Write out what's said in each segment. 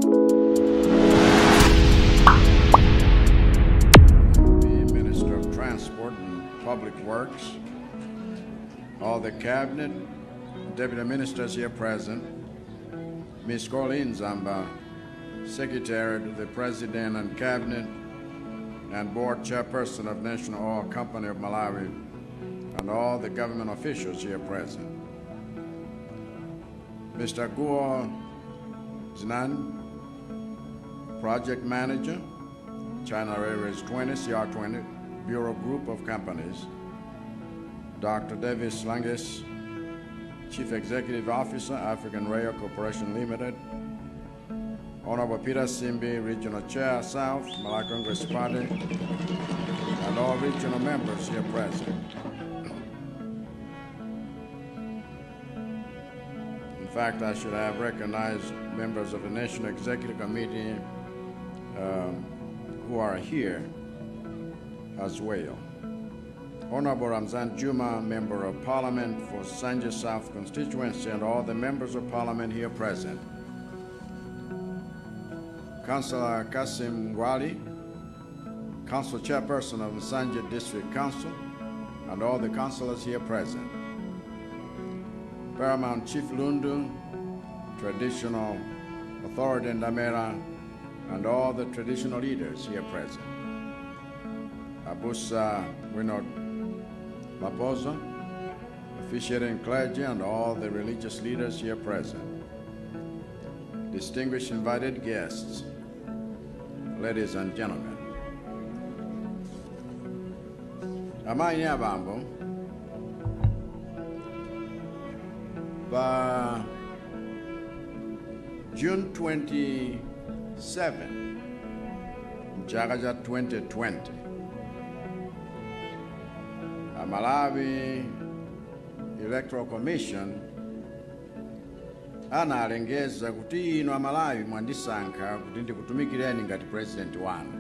The Minister of Transport and Public Works, all the cabinet, deputy ministers here present, Ms. Colleen Zamba, Secretary to the President and Cabinet and Board Chairperson of National Oil Company of Malawi, and all the government officials here present. Mr. Guo Zinan, Project Manager, China Railways 20, CR20, Bureau Group of Companies, Dr. Davis Langis, Chief Executive Officer, African Rail Corporation Limited, Honorable Peter Simbi, Regional Chair, South, Malawi Congress Party, and all regional members here present. In fact, I should have recognized members of the National Executive Committee who are here as well. Honorable Ramzan Juma, Member of Parliament for Nsanje South Constituency, and all the members of Parliament here present. Councillor Kasim Wali, Council Chairperson of Nsanje District Council, and all the councillors here present. Paramount Chief Lundu, Traditional Authority in Ndamera, and all the traditional leaders here present. Abusa Winod Mapoza, officiating clergy, and all the religious leaders here present. Distinguished invited guests, ladies and gentlemen. Amayi abambo, pa June 27 mchaka cha 2020, Malawi Electoral Commission analengeza kuti inu Amalawi mwandisankha kuti ndikutumikireni ngati president wanu.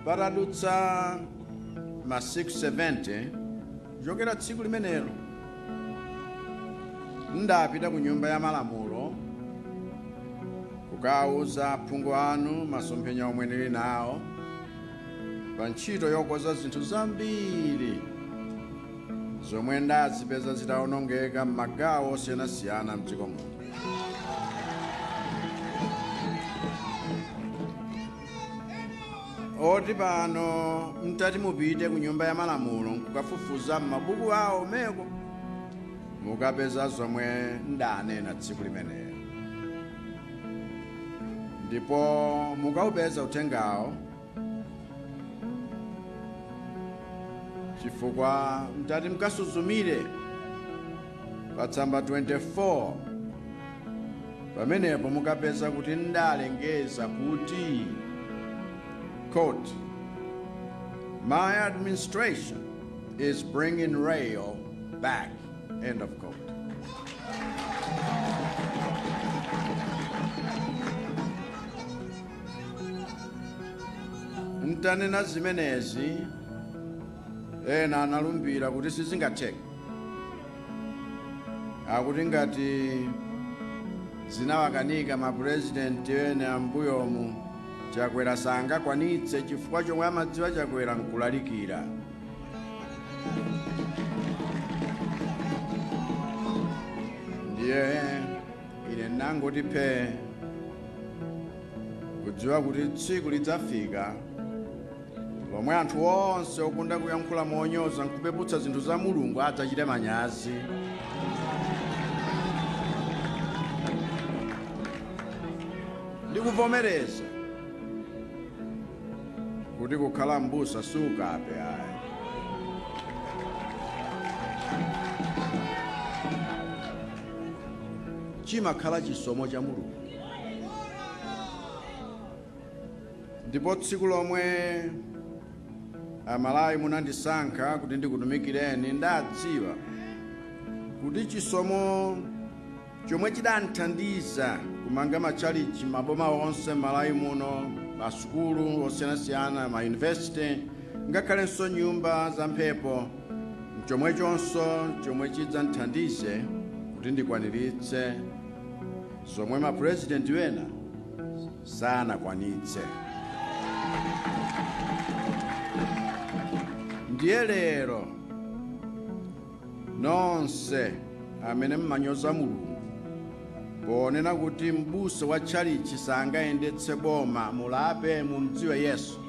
Patadutsa masiku 70 kuchokera tsiku limenelo, ndapita ku Nyumba ya Malamulo kukawuza aphungu anu masomphenya omwe ndili nawo pa ntchito yokonza zinthu zambiri zomwe ndazipeza zitawonongeka m'magawo osiyanasiyana mdziko muno. Oti pano mtati mupite ku Nyumba ya Malamulo nkukafufuza m'mabuku awo meko, mukapeza zomwe ndanena tsiku limenelo, ndipo mukaupeza uthengawo, chifukwa mtati mukasuzumire pa tsamba 24, pamenepo mukapeza kuti ndalengeza kuti, quote, "My administration is bringing rail back," end of quote. Ntanena zimenezi, ena analumbira kuti sizingatheke, akuti ngati zinawakanika mapurezidenti ene ambuyomu, Chakwera sangakwanitse, chifukwa chomwe amadziwa Chakwera nkulalikira. Ndiye ine nangoti phe, kudziwa kuti tsiku lidzafika lomwe anthu onse okonda kuyankhula monyoza nkupeputsa zinthu za Mulungu adzachite manyazi ndikuvomereza kuti kukhala mbusa sukape ayi. Chimakhala chisomo cha Mulungu. Ndipo tsiku lomwe Amalawi munandisankha kuti ndikutumikireni, ndadziwa kuti chisomo chomwe chidanthandiza kumanga matchalichi maboma onse Malawi muno, masukulu osiyanasiyana, mayunivesiti, ngakhalenso nyumba za mphepo, Chomwechonso chomwe chidzandithandize kuti ndikwaniritse zomwe mapurezidenti wena sanakwanitse. Ndiye lero nonse amene mmanyoza Mulungu ponena kuti m'busa wa tchalichi sangayendetse boma, mulape, mumdziwe Yesu.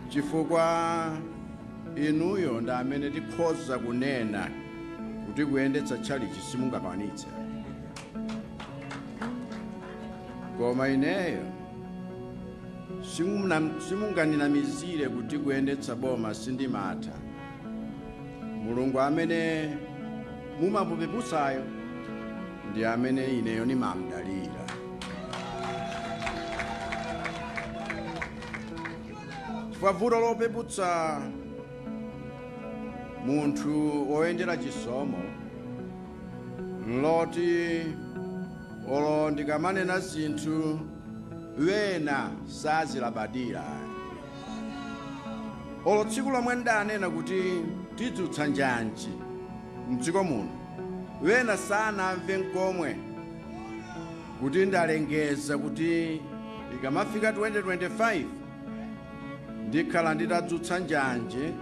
Chifukwa inuyo ndi amene tikhoza kunena kuti kuyendetsa tchalichi simungakwanitse, koma ineyo simunganinamizire kuti kuyendetsa boma sindimatha. Mulungu amene mumamupeputsayo ndi amene ineyo nimamdalira. Chifukwa vuto lopeputsa munthu woyendera chisomo nloti olo ndikamanena zinthu wena sazilabadira. Olo tsiku lomwe ndanena kuti tidzutsa njanji mdziko muno, wena sanamve nkomwe kuti ndalengeza kuti ikamafika 2025 ndikhala nditadzutsa njanji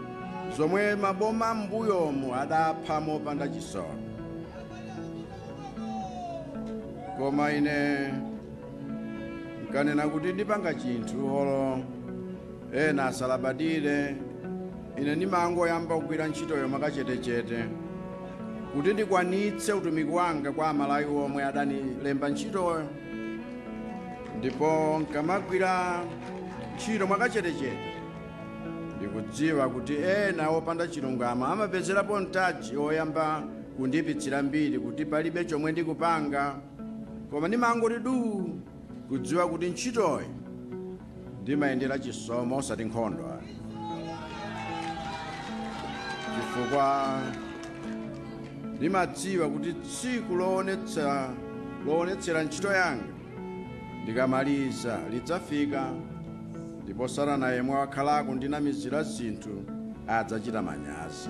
zomwe maboma m'mbuyomu adapha mopanda chisoni. Koma ine nkanena kuti ndipanga chinthu olo ena asalabadire, ine ndimangoyamba kugwira ntchitoyo mwakachetechete kuti ndikwanitse utumiki wanga kwa Amalawi omwe adanilemba ntchitoyo. Ndipo nkamagwira ntchito mwakachetechete ndikudziwa kuti ena opanda chilungamo amapezerapo mtaji oyamba kundipitsira mbiri kuti palibe chomwe ndikupanga, koma ndimangoti du kudziwa kuti ntchitoyi ndimayendera chisomo osati nkhondo, chifukwa ndimadziwa kuti tsiku loonetsera ntchito yanga ndikamaliza lidzafika, ndipo Satana yemwe wakhalako ndinamizira zinthu adzachita manyazi.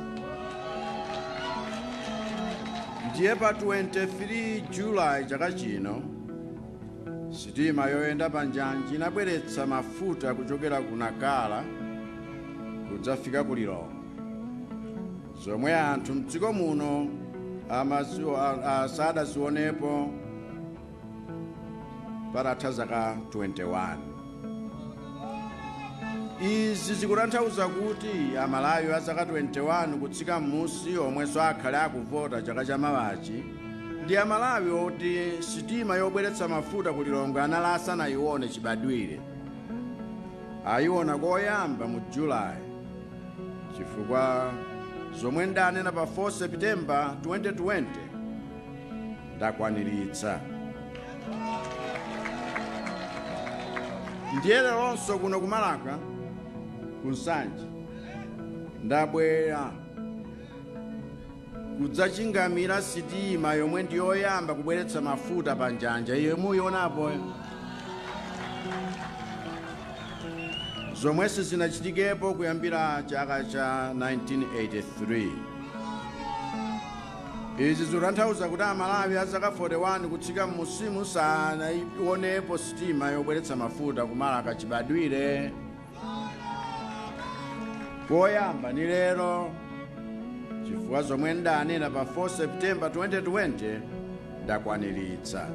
Ndiye pa 23 Julayi chaka chino sitima yoyenda pa njanji inabweretsa mafuta kuchokera ku Nakala kudzafika ku Lilongwe, zomwe anthu mdziko muno sadazionepo patatha zaka 21. Izi zikutanthauza kuti Amalawi a zaka 21 kutsika m'musi omwenso akhale akuvota chaka chamawachi ndi Amalawi oti sitima yobweretsa mafuta ku Lilongwe anali asanayione chibadwire, ayiona koyamba mu Julayi, chifukwa zomwe ndanena pa 4 September 2020 ndakwaniritsa. Ndiye leronso kuno kumalaka ku Nsanje ndabwera kudzachingamira sitima yomwe ndiyoyamba kubweretsa mafuta pa njanja iyo muyionapo, zomwe sizinachitikepo kuyambira chaka cha 1983. Izi zikutanthauza kuti Amalawi a zaka 41 kutsika m'musimu sanaionepo sitima yobweretsa mafuta kumalaka chibadwire. Koyamba ni lero, chifukwa zomwe ndanena pa 4 September 2020 ndakwaniritsa.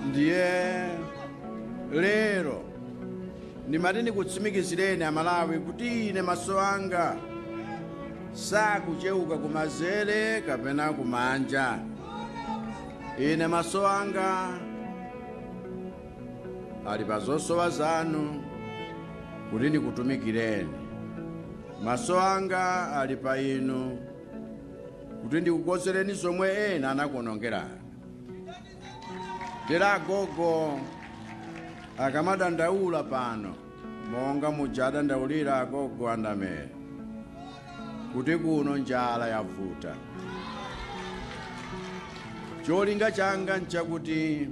Ndiye lero ndimati ndikutsimikizireni Amalawi kuti ine maso anga sakucheuka kumazere kapena kumanja. Ine maso anga ali pa zosowa zanu kuti ndikutumikireni. Maso anga ali pa inu kuti ndikukonzereni zomwe ena anakuonongerani. Tera agogo akamadandaula pano monga muja adandaulira agogo andamere kuti kuno njala yavuta, cholinga changa nchakuti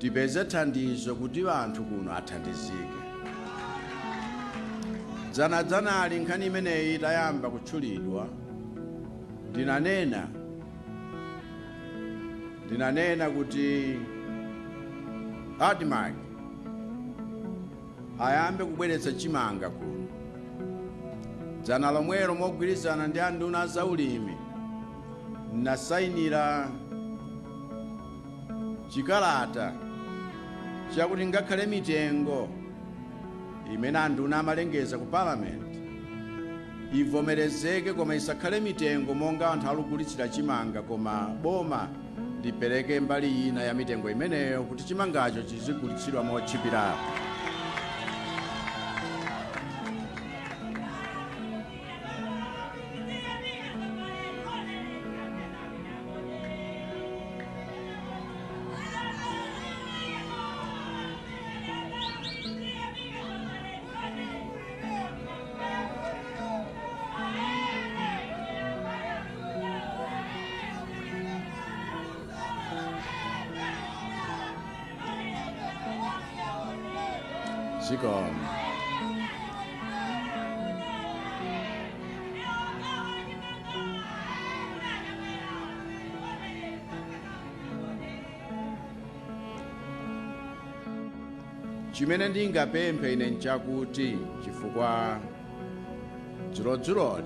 Tipeze thandizo kuti anthu kuno athandizike. Dzanadzanali nkhani imeneyi itayamba kutchulidwa, ndinanena kuti ADMARC ayambe kubweretsa chimanga kuno. Dzana lomwelo, mogwirizana ndi anduna zaulimi, nasayinira chikalata chakuti ngakhale mitengo imene anduna amalengeza ku Parliament ivomerezeke, koma isakhale mitengo monga anthu alugulitsira chimanga, koma boma lipereke mbali ina ya mitengo imeneyo kuti chimangacho chizigulitsidwa motchipirapo. Zikomo. Chimene ndingapemphe ine nchakuti, chifukwa dzulodzuloli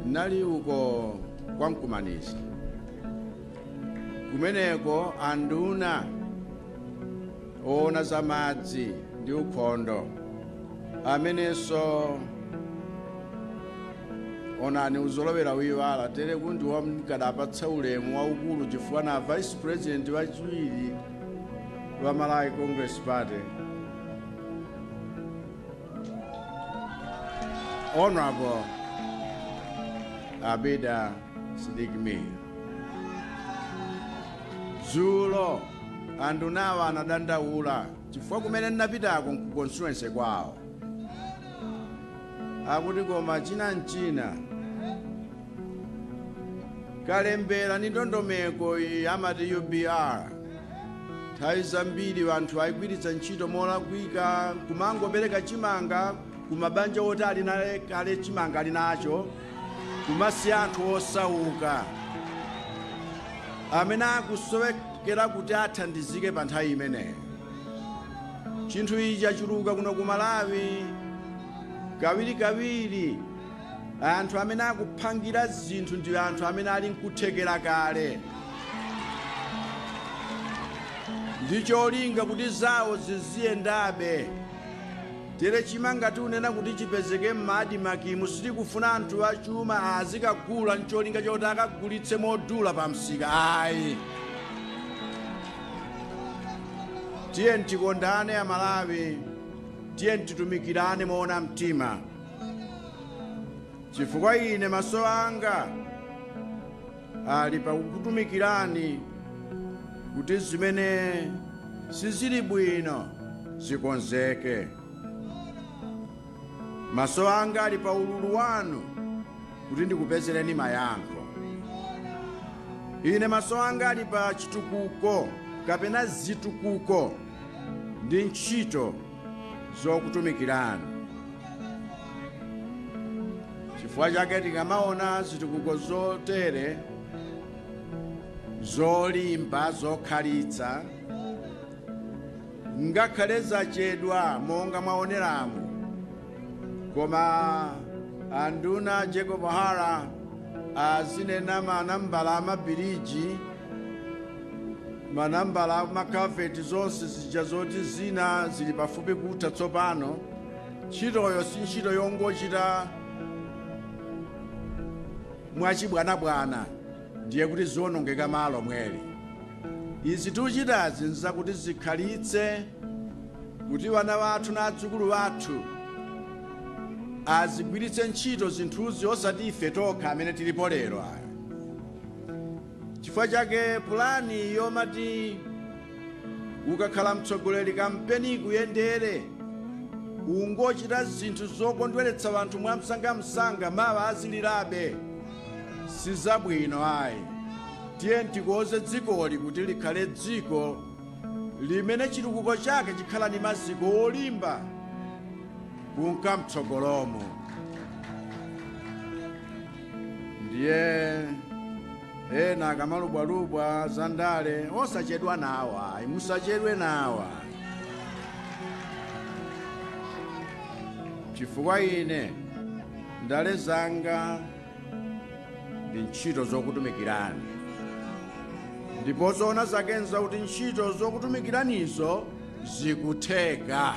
nali uko kwa Mkumaniza, kumeneko anduna oona za madzi ndi ukhondo, amenenso onani uzolowera wiwala tere kundi wamkadapatsa ulemu waukulu chifukwa na Vice President wachiwiri wa Malawi Congress Party, Honorable Abida Sidik Mia. Dzulo andunawa anadandaula chifukwa kumene ndinapitako nku constituency kwawo, akuti koma china nchina kalembera ni ndondomeko iyi amati UBR, nthawi zambiri anthu ayigwiritsa ntchito molakwika, kumangopereka chimanga kumabanja oti ali kale chimanga ali nacho, kumasiya anthu osauka amene akusowekera kuti athandizike pa nthawi imeneyo. Chinthu ichi chachuluka kuno ku Malawi. Kawirikawiri anthu amene akuphangira zinthu ndi anthu amene ali nkuthekera kale, ndi cholinga kuti zawo ziziyendabe. Tere chimanga tiunena kuti chipezeke m'ma ADMARC mu, sitikufuna anthu achuma azikagula ncholinga choti akagulitse modula pa msika, ayi. Tiye tikondane Amalawi, tiye titumikirane moona mtima, chifukwa ine maso anga ali pakukutumikirani kuti zimene sizili bwino zikonzeke. Maso anga ali pa ululu wanu kuti ndikupezereni mayankho. Ine maso anga ali pa chitukuko kapena zitukuko ndi ntchito zokutumikirani. Chifukwa chake tikamaona zitukuko zotere zolimba, zokhalitsa, ngakhale zachedwa monga mwaoneramo, koma anduna Jacob Hara azinena manambala amabiriji, manambala amaculvert, zonse zija zoti zina zili pafupi kutha tsopano. Ntchitoyo si ntchito yongochita mwachibwanabwana, ndiye kuti ziwonongeka malo mweri. Izi tikuchitazi nzakuti zikhalitse, kuti vana vathu na adzukulu vathu azigwiritse ntchito zinthuzi, osati ife tokha amene tilipo lero ayo. Chifukwa chake pulani yomati ukakhala mtsogoleri kampeni kuyendere ungochita zinthu zokondweretsa anthu mwamsangamsanga, mawa azilirabe, sizabwino ayi. Tiye tikoze dzikoli kuti likhale dziko limene chitukuko chake chikhala ndi maziko olimba kunka mtsogolomo. Ndiye ena akamalubwalubwa za ndale, osachedwa nawo ayi, musachedwe nawo ayi, chifukwa ine ndale zanga ndi ntchito zokutumikirani, ndipo zoona zakenza kuti ntchito zokutumikiranizo zikutheka.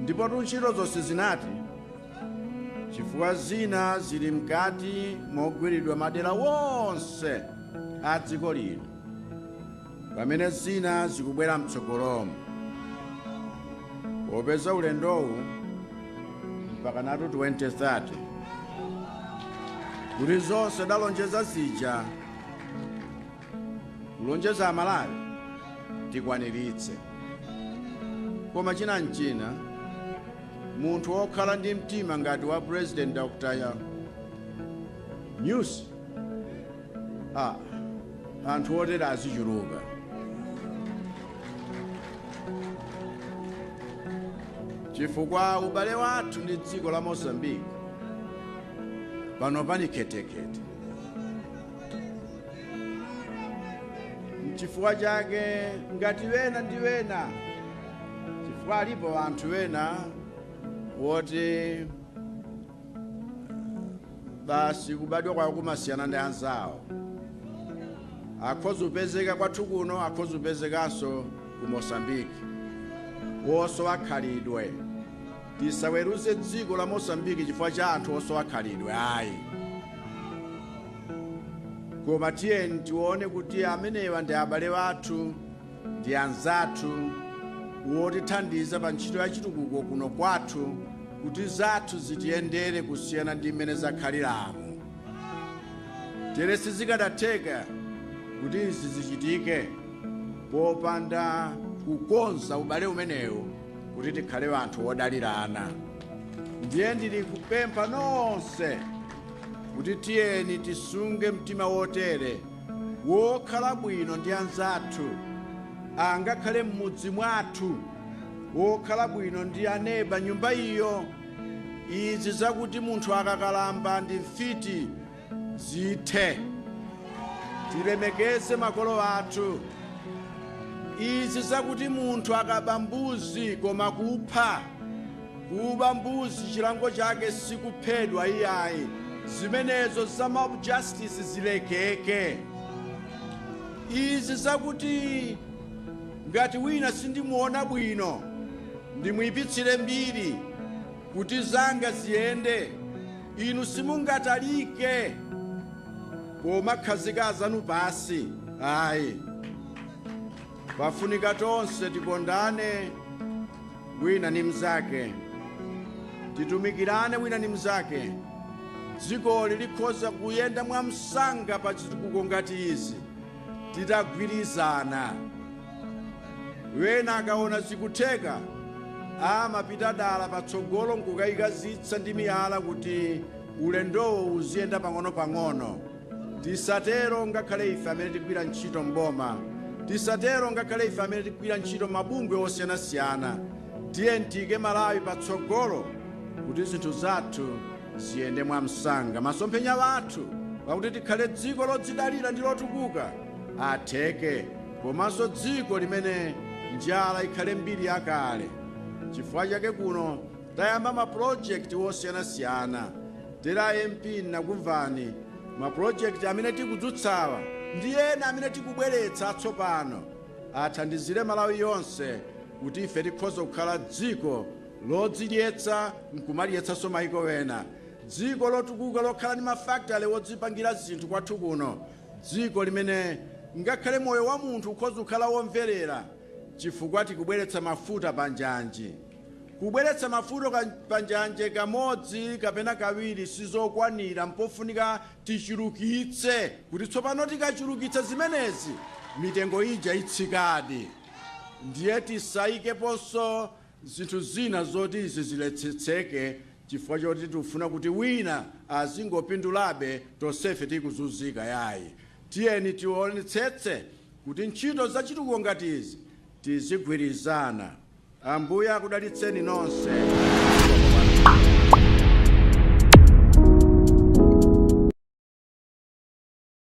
Ndipo ntchito zonse zinati, chifukwa zina zili mkati mogwiridwa madera wonse a dziko lino, pamene zina zikubwera mtsogolomo. Popeza ulendowu mpaka natu 2030, kuti zonse dalonjeza zija, kulonjeza Amalawi, tikwaniritse. Koma china nchina, munthu wokhala ndi mtima ngati wa President Dr. Nyusi, anthu otere azichuluka. Chifukwa ubale wathu ndi dziko la Mozambique pano pani khetekhete. Nchifukwa chake ngati wena ndi wena, chifukwa alipo anthu wena woti basi kubadwa kwawo kumasiyana ndi anzawo, akhoza kupezeka kwathu kuno, akhoza kupezekanso ku Mosambiki, wosowa khalidwe. Tisaweruze dziko la Mosambiki chifukwa cha anthu osowa khalidwe ayi, koma tiyeni tione kuti amenewa ndi abale wathu, ndi anzathu wotithandiza pa ntchito ya chitukuko kuno kwathu, kuti zathu zitiyendere kusiyana ndi mmene zakhaliramo. Tere sizikadatheka kuti izi zichitike popanda kukonza ubale umenewu, kuti tikhale anthu odalirana. Ndiye ndili kupempha nonse kuti tiyeni tisunge mtima wotere wokhala bwino ndi anzathu, angakhale m'mudzi mwathu, wokhala bwino ndi aneba nyumba iyo. Izi zakuti munthu akakalamba ndi mfiti zithe. Tilemekeze makolo athu. Izi zakuti munthu akaba mbuzi, koma kupha, kuba mbuzi chilango chake sikuphedwa iyayi, zimenezo za mob justice zilekeke. Izi zakuti ngati wina sindimuona bwino ndimuyipitsire mbiri kuti zanga ziyende, inu simungatalike pomakhazika azanu pasi ayi. Pafunika tonse tikondane wina ni mnzake, titumikirane wina ni mnzake. Dzikoli likhoza kuyenda mwamsanga pa chitukuko ngati izi titagwirizana. Wena akaona zikutheka amapita dala patsogolo nkukayika zitsa ndi miyala kuti ulendowo uziyenda pang'ono-pang'ono. Tisatero ngakhale ife amene tigwira ntchito mboma, tisatero ngakhale ife amene tigwira ntchito mabungwe osiyanasiyana. Tiye tiyike Malawi patsogolo kuti zinthu zathu ziyende mwamsanga. Masomphenya wathu pakuti tikhale dziko lodzidalira ndi lotukuka atheke, komanso dziko limene njala ikhale mbiri yakale. Chifukwa chake kuno tayamba mapulojekiti osiyanasiyana. Tera MP, nakumvani, mapulojekiti amene tikudzutsawa ndi ena amene tikubweretsa atsopano athandizire Malawi yonse, kuti ife tikhoza kukhala dziko lodzidyetsa nkumadyetsanso mayiko wena, dziko lotukuka lokhala ndi mafakitale wodzipangira zinthu kwathu kuno, dziko limene ngakhale moyo wa munthu ukhoza kukhala womverera, chifukwa tikubweretsa mafuta panjanji. Kubweretsa mafuta panjanje kamodzi kapena kawiri sizokwanira, mpofunika tichulukitse, kuti tsopano tikachulukitsa zimenezi mitengo ija itsikadi. Ndiye tisayikeponso zinthu zina zoti izi ziletsetseke. Chifukwa choti tikufuna kuti wina azingopindulabe, tonsefe tikuzunzika, yayi. Tiyeni tionetsetse kuti ntchito zachitukuko ngati izi tizigwirizana. Ambuye akudalitseni nonse.